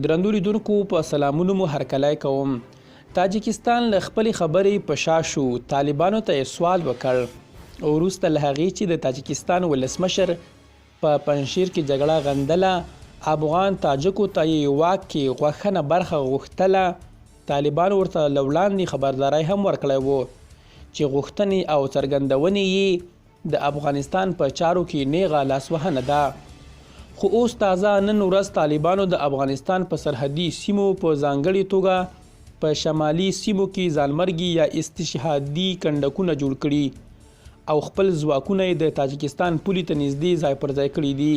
درندو لیدونکو په سلامونو مو هرکلی کوم. تاجکستان له خپلې خبرې په شا شو، طالبانو ته یې سوال وکړ. وروسته له هغې چې د تاجکستان ولسمشر په پنجشیر کې جګړه غندله، افغان تاجکو ته یې واک کې غوښنه برخه غوښتله، طالبانو ورته له وړاندې خبرداری هم ورکړی و چې غوښتنې او څرګندونې یې د افغانستان په چارو کې نیغه لاسوهنه ده. خو اوس تازه نن ورځ طالبانو د افغانستان په سرحدي سیمو په ځانګړې توګه په شمالي سیمو کې ځانمرګي یا استشهادي کنډکونه جوړ کړي او خپل ځواکونه یې د تاجکستان پولې ته نږدې ځای پر ځای کړي دي.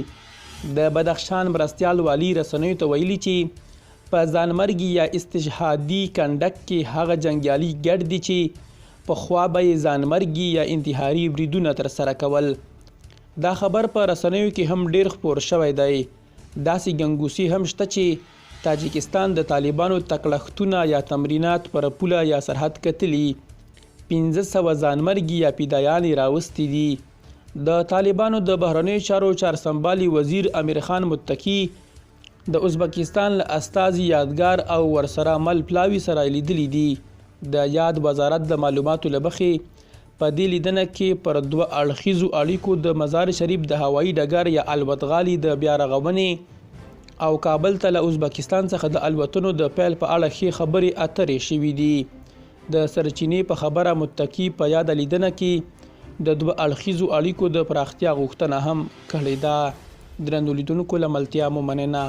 د بدخشان مرستیال والي رسنیو ته ویلي چې په ځانمرګي یا استشهادي کنډک کې هغه جنګیالي ګډ دي چې پخوا به یې ځانمرګي یا انتحاري بریدونه ترسره کول. دا خبر په رسنیو کې هم ډېر خپور شوی دی. داسې ګنګوسې هم شته چې تاجکستان د طالبانو تکړښتونه یا تمرینات پر پوله یا سرحد کتلي، 500 ځانمرګي یا فدایان یې راوستي دي. د طالبانو د بهرنیو چارو چارسمبالي وزیر امیرخان متقي د ازبکستان له استازي یادګار او ورسره مل پلاوي سره لیدلي دي. د یاد وزارت د معلوماتو له مخې په دې لیدنه کې پر دوه اړخیزو اړیکو، د مزار شریف د هوایي ډګر یا الوتغالي د بیا رغونې او کابل ته له ازبکستان څخه د الوتنو د پیل په اړه ښې خبرې اترې شوې دي. د سرچینې په خبره متقي په یاده لیدنه کې د دوه اړخیزو اړیکو د پراختیا غوښتنه هم کړې ده. درنو لیدونکو له ملتیا مو مننه.